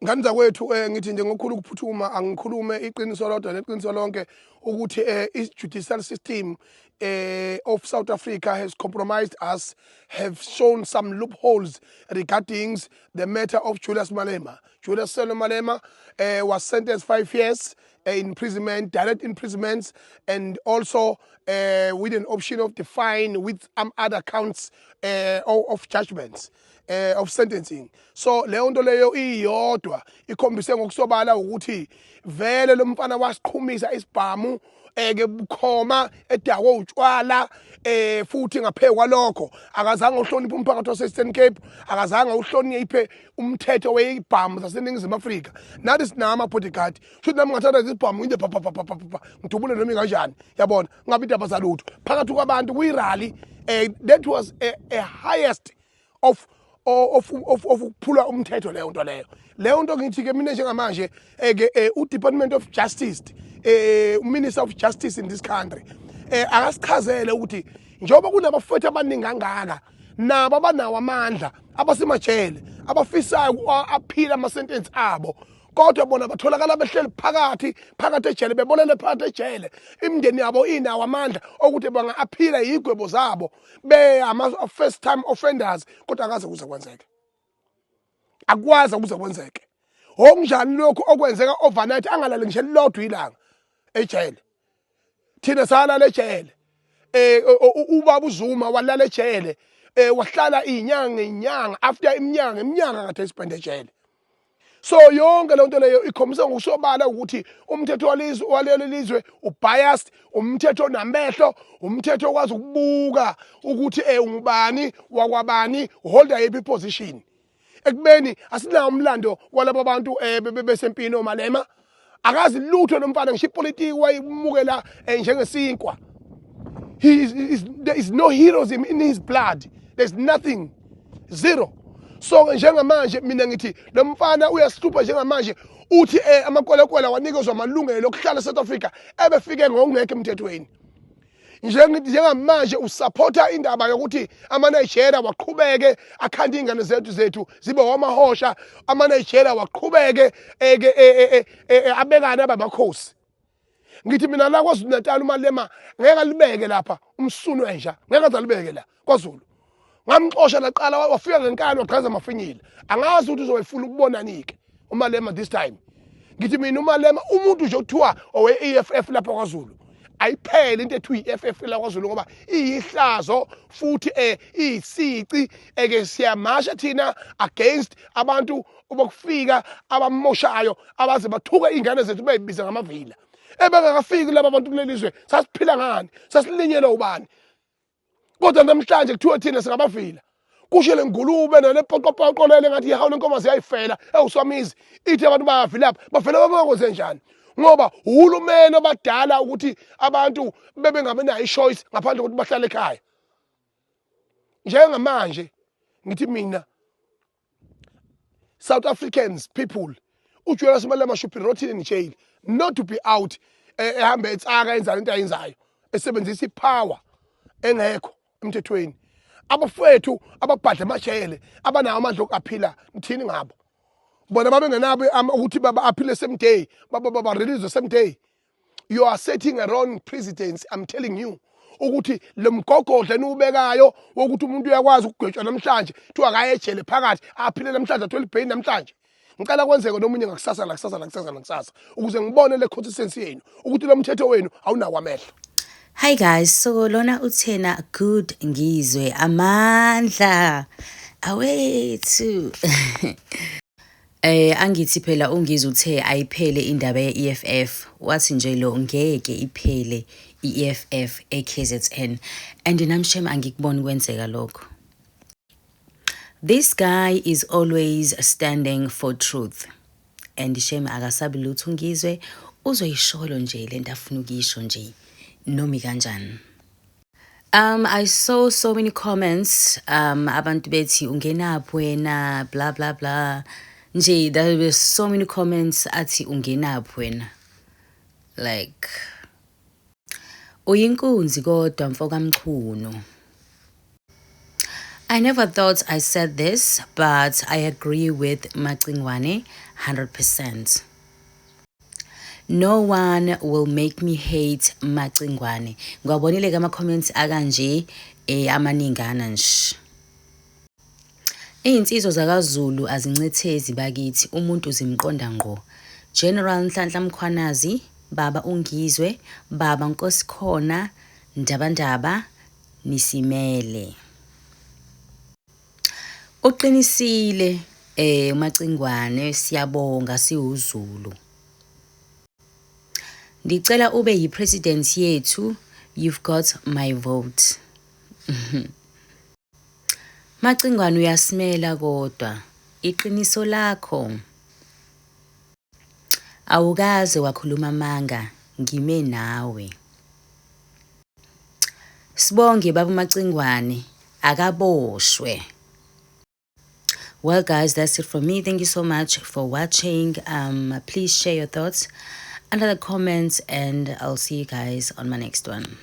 Ngane zakwethu, ngithi nje ngokukhulu ukuphuthuma angikhulume iqiniso lodwa neqiniso lonke ukuthi i-judicial system of South Africa has compromised us, have shown some loopholes regarding the matter of Julius Malema. Julius Sello Malema was sentenced 5 years imprisonment, direct imprisonment, and also with an option of the fine with some other counts of judgments, of sentencing. So leyo nto leyo iyodwa ikhombise ngokusobala ukuthi vele lo mfana wasiqhumisa isibhamu eke bukhoma edakwe utshwala, futhi ngaphezu kwalokho akazange uhloniphe umphakathi wase-Eastern Cape, akazange uhloniphe umthetho wezibhamu zaseNingizimu Afrika. Nathi sinawo ama-bodyguard, shuthi nami ngathatha isibhamu ngide pa pa pa pa pa pa, ngidubule noma kanjani, yabona, ngabe indaba zalutho phakathi kwabantu kwi-rally. That was a highest of ukuphula umthetho leyo nto leyo. Leyo nto ngithi ke mina njengamanje ke u-Department of Justice, Minister of Justice in this country, akasichazele ukuthi njengoba kunabafethu abaningi kangaka nabo abanawo amandla abasemajele abafisayo aphila ama-sentence abo, kodwa bona batholakala behleli phakathi phakathi ejele, bebolele phakathi ejele, imindeni yabo inawo amandla okuthi banga-aphila yigwebo zabo be ama-first time offenders, kodwa akaze kuze kwenzeke, akwazi ukuze kwenzeke. Okunjani lokhu okwenzeka overnight, angalali ngisho elilodwa ilanga ejele? Thina salala ejele, ubaba uZuma walala ejele, wahlala izinyanga izinyanga after iminyaka iminyaka kade e-spend ejele. So yonke le nto leyo ikhombisa ngokusobala ukuthi umthetho walizwe walelo lizwe u-biased, umthetho onamehlo, umthetho okwazi ukubuka ukuthi ungubani wakwabani, holder yiphi position, ekubeni asinawo umlando walabo bantu besempini. OMalema akazi lutho nomfana, ngisho ipolitiki wayimukela njengesinkwa. He is, is there is no heroism in his blood, there's nothing, zero. So njengamanje mina ngithi lo mfana uyasihlupha njengamanje. Uthi amakwelekwele wanikezwa amalungelo okuhlala eSouth Africa ebefike ngokungekho emthethweni. Njengamanje usupporta indaba yokuthi ama-Nigeria waqhubeke akhanda iy'ngane zethu zibe wamahosha, ama-Nigeria waqhubeke eke abekane abamakhosi. Ngithi mina la KwaZulu Natal uMalema ngeke alibeke lapha umsunu wenja, ngeke aze alibeke la KwaZulu. Ngamxosha laqala wafika ngenkani, wagqaza amafinyila. Angazi ukuthi uzoyifuna ukubonani-ke uMalema this time. Ngithi mina uMalema umuntu nje okuthiwa owe-EFF lapha KwaZulu, ayiphele into ethiwa i-EFF la KwaZulu ngoba iyihlazo futhi iyisici. Eke siyamasha thina against abantu bokufika abamoshayo, abaze bathuke iy'ngane zethu beyibiza ngamavila ebengakafiki laba bantu kuleli zwe. Sasiphila ngani? Sasilinyelwa ubani? Kodwa namhlanje kuthiwa thina singabavila. Kusho le ngulube nale poqopoqo lele ngathi ihawu lenkomo ziyayifela ewuswamizi, ithi abantu bayavilapha. Bavela babakwenze njani? Ngoba uhulumeni obadala ukuthi abantu bebengabenayo i-choice ngaphandle kokuthi bahlale ekhaya. Njengamanje ngithi mina, South Africans people, uJulius Malema should be rotting in jail, not to be out ehambe etsaka enza into ayenzayo, esebenzisa i-power engekho emthethweni. Abafowethu ababhadla amajele abanawo amandla okuaphila, nithini ngabo? Bona babengenabo ukuthi baba aphile same day, baba baba release same day. You are setting a wrong precedence, I'm telling you, ukuthi lo mgogodla eniwubekayo wokuthi umuntu uyakwazi ukugwetshwa namhlanje, kuthiwa akaye ejele phakathi, aphile namhlanje, athole ibheyili namhlanje. Ngicela kwenzeke nomunye ngakusasa, nakusasa, nakusasa, nakusasa, ukuze ngibone le consistency yenu ukuthi lo mthetho wenu awunawo amehlo. Hi guys, so lona uthena good ngizwe amandla. Awethu. Angithi phela uNgizwe uthe ayiphele indaba ye-EFF. Wathi nje lo ngeke iphele i-EFF e-KZN. And nami shem angikuboni kwenzeka lokho. This guy is always standing for truth. And shem akasabi lutho uNgizwe, uzoyisholo nje lento afuna ukuyisho nje nomi kanjani. I saw so many comments, abantu bethi ungenaphi wena, blah blah blah. Nje there were so many comments athi ungenaphi wena. Like uyinkunzi kodwa mfoka Mchunu. I never thought I said this, but I agree with Macingwane 100%. No one will make me hate Macingwane. Ngiwabonile ke ama-comments akanje amaningana nje. Iy'nsizwa zakaZulu azincethezi bakithi, umuntu zimqonda ngqo. General Nhlanhla Mkhwanazi, Baba uNgizwe, Baba Nkosikhona, Ndabandaba, nisimele. Uqinisile uMacingwane, siyabonga siwuZulu. Ndicela ube yi-president yethu, you've got my vote. Macingwane, uyasimela kodwa iqiniso lakho. Awukaze wakhuluma amanga, ngime nawe. Sibonge Baba Macingwane, akaboshwe. Well guys, that's it from me. Thank you so much for watching. Please share your thoughts under the comments and I'll see you guys on my next one.